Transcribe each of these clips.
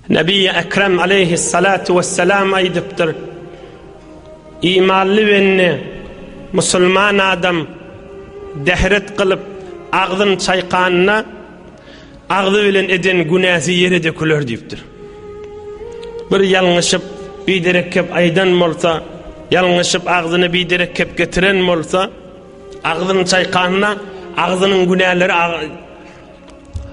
Nebi Ekrem aleýhissalatu wessalam aýdypdyr, Imanly bende, musulman adam dehret kylyp, agzyn çaýkanda, agzy bilen eden günäsi ýere döküler diýipdir. Bir ýalňyşyp, biderek kep aýdan bolsa, ýalňyşyp agzyna biderek kep getiren bolsa, agzyny çaýkanda agzynyň günäleri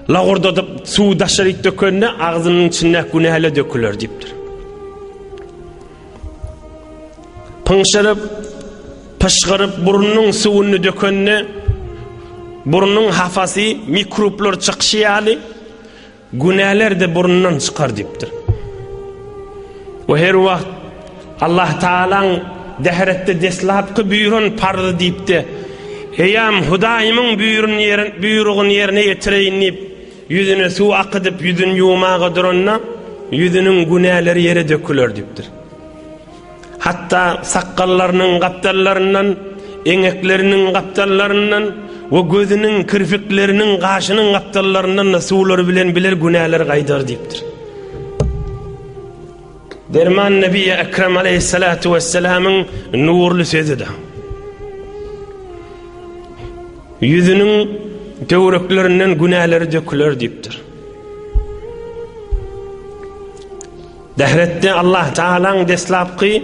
Lagurdadyp suwy daşaryk dökende agzynyň içindäki günäler döküler diýipdir. Pyňşyryp, pyşgyryp burnunyň suwuny dökende burnuň hafasy, mikroblar çykyşy ýaly Günäler-de burnundan çykar diýipdir. We her wagt Allah Tagalaň dähretde deslapky buýran parzy diýipdi. Eýam Hudaýymyň buýrugyny ýerine ýetireýin diýip, ýüzüne suw akydyp, ýüzüni ýuwmaga duranda, ýüzüniň günäleri ýere döküler diýipdir. Hatda sakgallarynyň gapdallaryndan, eňekleriniň gapdallaryndan we gözüniň, kirpikleriniň, gaşynyň gapdallaryndan-da suwlary bilen biler günäler gaýdar diýipdir. Derman Nebi Ekrem aleyhissalatu vesselamyň nurly sözüdir. Ýüzüniň töwereklerinden günäleri döküler diýipdir. Dähretde Allah Tagalaň deslapky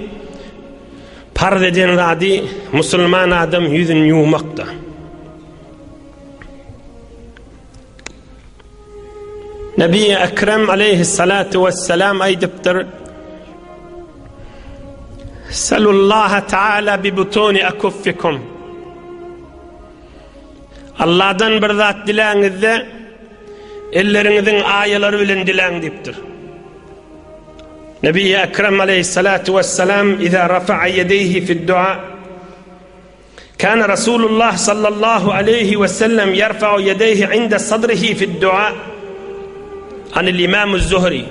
parz eden zady musulman adam ýüzüni ýuwmakda. Nebi Ekrem aleyhissalatu vesselam aýdypdyr. Salullaha Taala bi butuni akuffikum. Allahdan bir zat diläňizde Elleriňiziň aýalary bilen diläň diýipdir. Nebi Ekrem aleyhissalatu vesselam iza rafa'a yedeyhi fi'd-dua Kana Rasulullah sallallahu aleyhi ve sellem yerfa'u yedeyhi inde sadrihi fi'd-dua Anil İmam Zuhri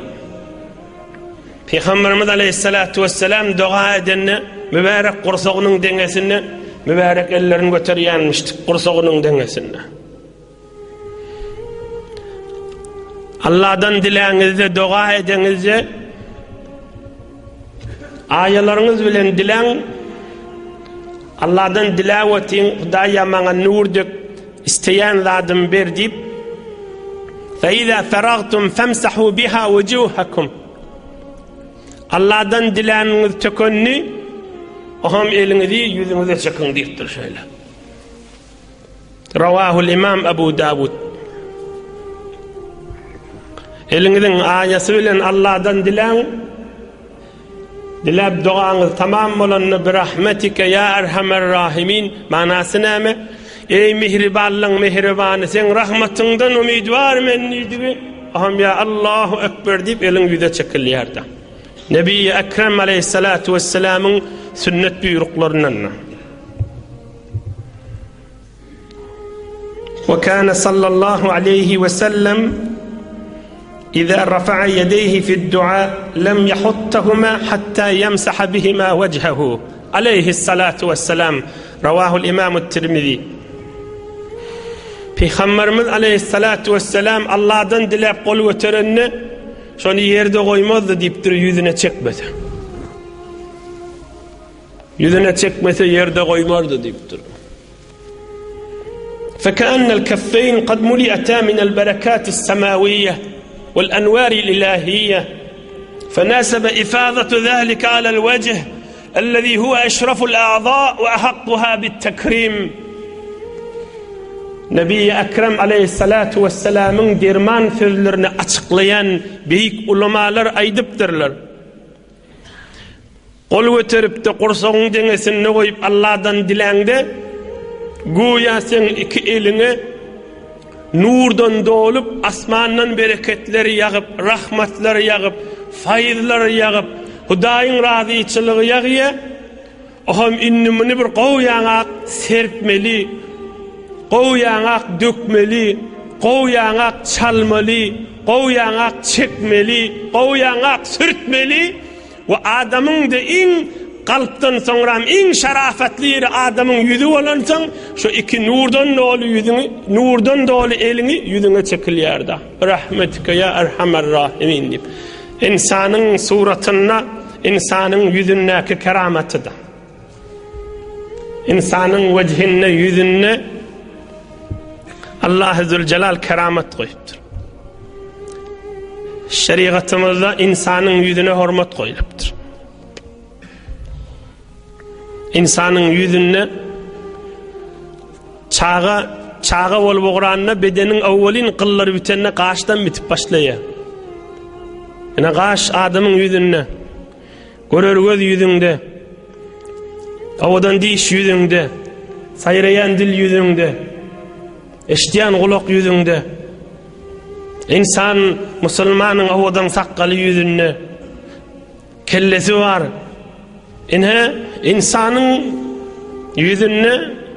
Peygamberimiz aleyhissalatu vesselam dua edende mübarek gursagynyň deňesinde mübarek ellerini göterýänmişdik gursagynyň deňesinde. Allahdan diläňizde, doga edeňizde aýalaryňyz bilen diläň. Allahdan diläp otyň, Hudaýa maňa nur dök, isleýän zadymy ber diýip. Fa iza faragtum famsahu biha wujuhakum. Allahdan diläniňiz tökendi, oňam eliňizi ýüzüňize çekiň diýipdir şeýle. Rawahul Imam Abu Dawud. Eliňiziň aýasy bilen Allahdan diläň. Diläp dogaňyz tamam bolanda bi rahmetike ýa erhamer rahimin manasy näme? Eý mihribanlyň mihribany seň rahmatyňdan umydwar men diýdigi. Aham ýa Allahu ekber diýip eliň ýüze çekilýär-de. Nebi Ekrem aleyhissalatu vesselamyň sünnet buýruklaryndan. وكان صلى الله عليه وسلم إذا رفع يديه في الدعاء لم يحطهما حتى يمسح بهما وجهه عليه الصلاة والسلام رواه الإمام الترمذي Peygamberimiz aleyhissalatu vesselam Allah'dan diläp gol göterende şony ýerde goýmazdy diýipdir ýüzüne çekmese. Ýüzüne çekmese ýerde goýmardy diýipdir. فكأن الكفين قد ملئتا من البركات السماوية والأنوار الإلهية فناسب إفاضة ذلك على الوجه الذي هو أشرف الأعضاء وأحقها بالتكريم Nebi Ekrem aleyhissalatu vesselamyň derman sözlerini açyklaýan beýik ulamalar aýdypdyrlar. Gol göterip-de gursagyň deňesinde goýup Alladan diläňde, göýä seň iki eliňe nurdan dolup, asmandan bereketler ýagyp, rahmatlar ýagyp, faýyzlar ýagyp, Hudaýyň razyçylygy ýagýa, Oham indi muny bir gowy ýaňak serpmeli, gowy ýaňak dökmeli, gowy ýaňak çalmaly, gowy ýaňak çekmeli, gowy ýaňak sürtmeli we adamyň-da iň kalpdan soňram iň şerafatly ýeri adamyň ýüzi bolansoň, şu iki nurdan doly ýüzüňi, nurdan doly eliňi ýüzüňe çekilýär-de. Rahmetike ýa erhamer rahimin diýip. Ynsanyň suratynda ynsanyň ýüzündäki keramatydyr. Ynsanyň wejhinde, ýüzünde Allahy Züljelal keramat goýupdyr. Şerigatymyzda ynsanyň ýüzüne hormat goýlupdyr. Ynsanyň ýüzünde çaga çaga bolup ugranda bedeniň awwalyn gyllary bitende gaşdan bitip başlaýar. Ine gaş adamyň ýüzünde. Görer göz ýüzüňde. Owadan diş ýüzüňde. Saýraýan dil ýüzüňde. Eşidýän gulak ýüzüňde. Ynsan musulmanyň owadan sakgaly ýüzünde. Kellesi bar. Ine, ynsanyň ýüzünde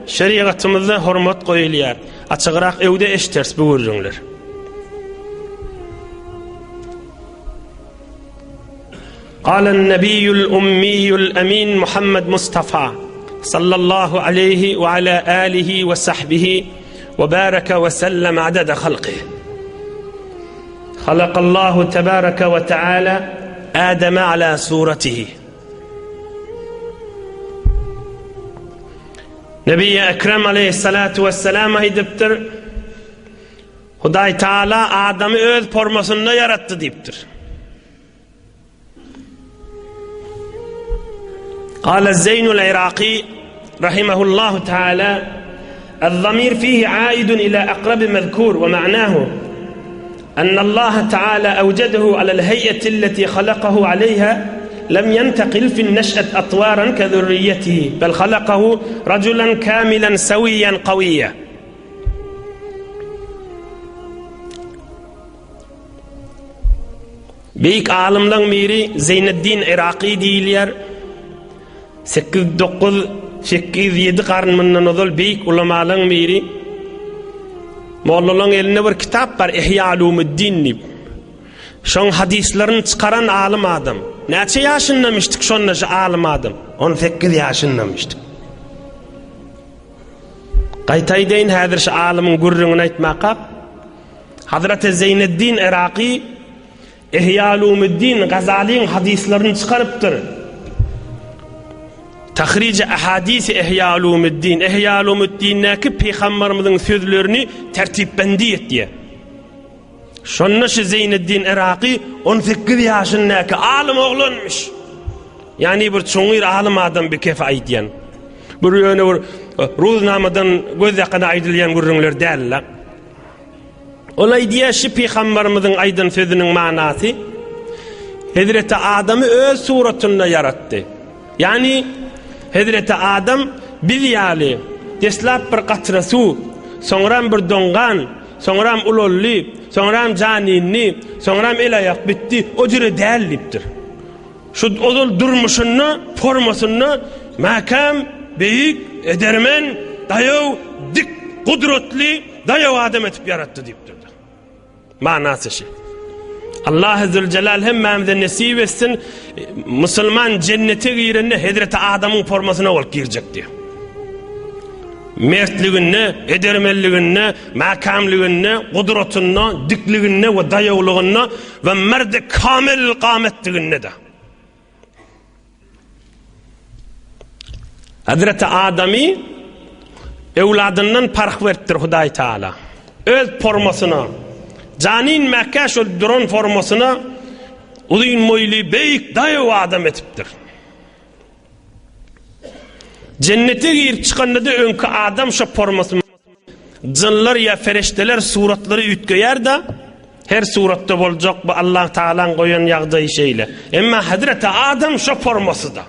şerigatymyzda hormat goýulýar. Açygrak öwde eşderis bu gürrüňler. Galen nebiýül ummiýül emin Muhammed Mustafa sallallahu aleyhi we ala alihi we sahbihi we baraka we sellem adada halqih. Halakallahu tebaraka we teala Ademe ala suratihi. Nebi Ekrem aleyhissalatu vesselam aýdypdyr. Hudaý Taala adamy öz formasynda ýaratdy diýipdir. Gala Zeynul Iraki rahimehullahu taala El-zamir fihi aidun ila aqrabi mezkur we ma'nahu أن الله تعالى أوجده على الهيئة التي خلقه عليها لم ينتقل في النشأة أطوارا كذريته بل خلقه رجلا كاملا سويا قويا Beýik alymlaň biri Zeýneddin Yraky diýilýär. 809 807 garyn mundan ozal beýik ulamalaň biri. Mollalaň elinde bir kitap bar Ihya Ulumuddin diýip. Şoň hadyslaryny çykaran alym adam. Näçe ýaşyndamışdyk şonda şu alym adam? 18 ýaşyndamışdyk. Gaýta aýdaýyn häzir şu alymyň gürrüňini aýtmakak. Hazreti Zeýneddin Iraky Ihya Ulumuddin Gazalyň hadyslaryny çykarypdyr. Tahrij ahadisi Ihya Ulumuddin, Ihya Ulumuddindäki pygamberimiziň sözlerini tertipbendi etýär. Şonda şu Zeýneddin Iraky 18 ýaşyndaky alym oglanmyş. Ýani bir çuňňur alym adam bir kefe aýdýan. Bir ýöne bir ruznamadan göz ýakana aýdylýan gürrüňler däl-de. Ol aýdýar, şu pygamberimiziň aýdan sözüniň manasy Hezreti Adamy öz suratynda ýaratdy. Ýagny Hezreti Adam biz ýaly deslap bir gatra suw, soňram bir doňgan, soňram ulaldy, soňram jan indi, soňram el-aýak bitdi, o jüre däl diýipdir. Şu ozal durmuşynda, formasynda mäkäm, beýik, edermen, daýaw, dik, gudratly, daýaw adam etip ýaratdy diýipdir. Manasy şi. Allah Zülcelal hemmämize nesip etsin, musulman cennete girende Hezreti Adamyň formasyna bolup girjek diýär. Mertliginde, edermenliginde, mäkämliginde, gudratynda, dikliginde we daýawlygynda we merdi kamil kametdiginde-de. Hazreti Adamy öwladyndan parh beripdir Hudaý Taala. Öz formasyna, janyn mäkä şol duran formasyna uzyn boýly, beýik, daýaw adam etipdir. Jennete girip çykanda-da öňki adam şo formasy Jynlar ýa fereşteler suratlary üýtgeýär-de, her suratda boljak bu Allah Tagalaň goýan ýagdaýy şeýle. Emma Hezreti Adam şo formasyda.